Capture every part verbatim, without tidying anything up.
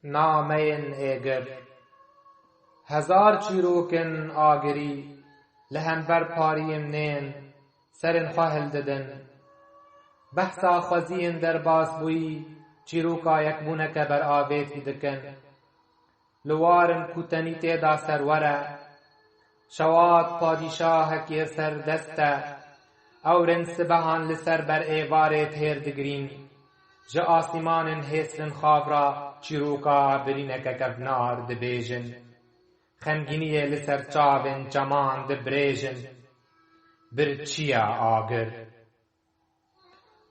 Nameyên êgir. Hezar çîrokin agirî li hember pariyên nên serên xwe hildidin. Behsa xweziyên derbasbûyî çîroka yekbûneke beravêtî dikin. Li warin ku tenî tê de serwer e. Şewat padîşahekê serdest e. Ewrên sibehan li ser ber êvarê têr digirîn. Ji asîmanên hêsrin xav re çîroka birîneke kevnar dibêjin. Xemgîniyê li ser çavên çeman dibrêjin. Bir çi ye agir?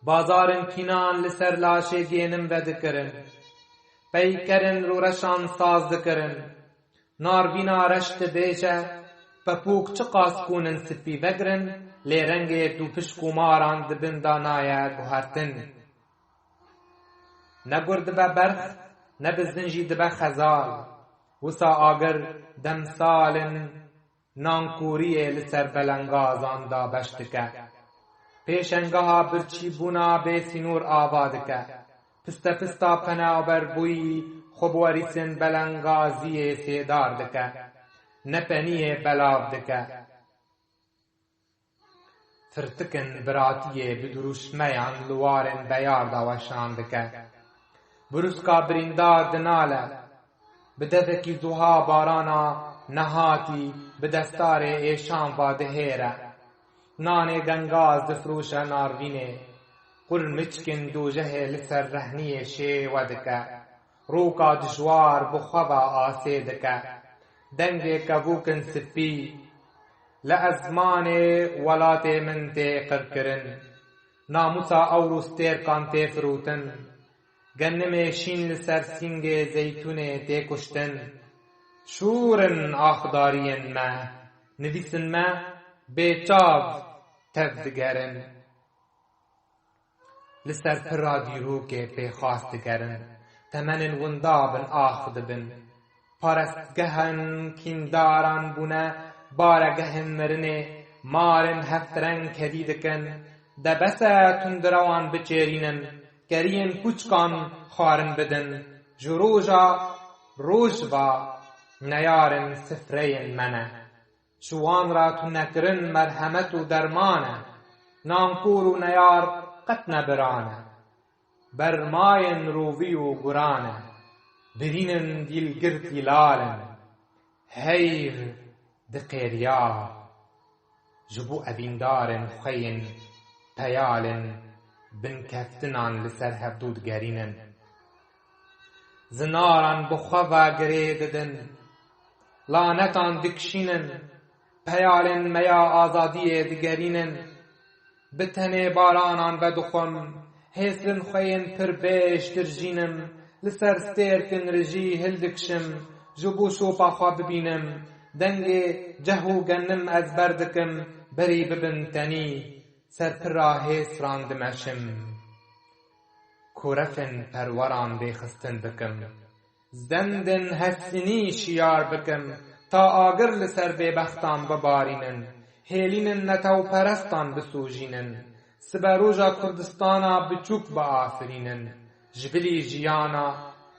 Bazarên kînan li ser laşê gênim vedikirin. Peykerên rûreşan saz dikirin. Narvîna reş dibêje, pepûk çiqas kûn in spî vegirin, lê rengê dûpişk û maran di bin de naye guhertin. Ne gur dibe berx, ne bizin jî dibe xezal. Wisa agir demsalin nankûriyê li ser belengazan dabeş dike. Pêşengeha birçîbûna bê sînor ava dike. Pistepista penaberbûyî xwe bi werîsên belengaziyê sêdar dike. Nepeniyê belav dike. Firtikin biratiyê bi dirûşmeyan li warên beyar de weşan dike. Brûska birîndar dinale. Bi devekî zuha barana nehatî bi destarê êşan va dihêre. Nanê gengaz difroşe narvînê. Qurmiçkin dojehê li ser rehniyê şêwe dike. Roka dijwar bi xwe ve asê dike. Dengê kevûkin spî. Li ezmanê welatê min tê qirkirin. Namûsa ewro stêrkan tê firotin. Genimê şîn li ser sîngê zeytûnê tê kuştin. Şûr in axdariyên me, nivîsin me bêçav tev digerin. Li ser pira dîrokê pêxas digerin. Temenên winda bin ax dibin. Parestgehên kîndaran bûne baregehên mirinê, marên heftreng kedî dikin. De bes e tundirewan biçêrînin, keriyên kûçkan xwarin bidin. Ji roja roj va neyarên sifreyên me ne. Ji wan re tunekirin merhemet û derman e. Nankor û neyar qet ne biran e. Bermayên rovî û guran e. Birînin dîlgirtî lal in. Heyv diqêriya. Ji bo evîndarên xwe yên peyalên binkeftinan li ser hevdû digerînin. Zinaran bi xwe ve girê didin. Lanetan dikişînin. Peyalên me ya azadiyê digerînin. Bi tenê baranan vedixwim. Hêsrin xwe yên pir bêş dirjînim. Li ser stêrkin rijî hildikişim. Ji bo şopa xwe bibînim. Dengê ceh û genim ez berdikim. Berî bibin tenî. Ser pira hêsran dimeşim. Korefên perweran bêxistin bikim. Zendên hesinî şiyar bikim. Ta agir li ser bêbextan bibarînin. Hêlînin netewperestan bisûjînin. Sibe roja Kurdistana biçûk biafirînin. Ji bilî jiyana,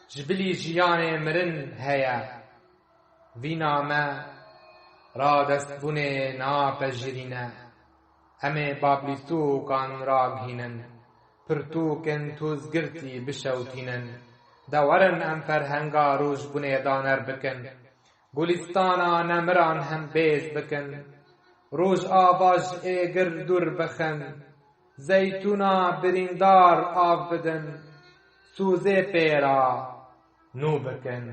ji bilî jiyanê mirin heye. Vîna me radestbûnê napejirîne. Em ê bablîstûkan ragihînin. Pirtûkên tozgirtî bişewtînin. De werin em ferhenga rojbûnê daner bikin. Gulîstana nemiran hembêz bikin. Rojava ji êgir dûr bixin. Zeytûna birîndar av bidin. Sozê pê re nû bikin.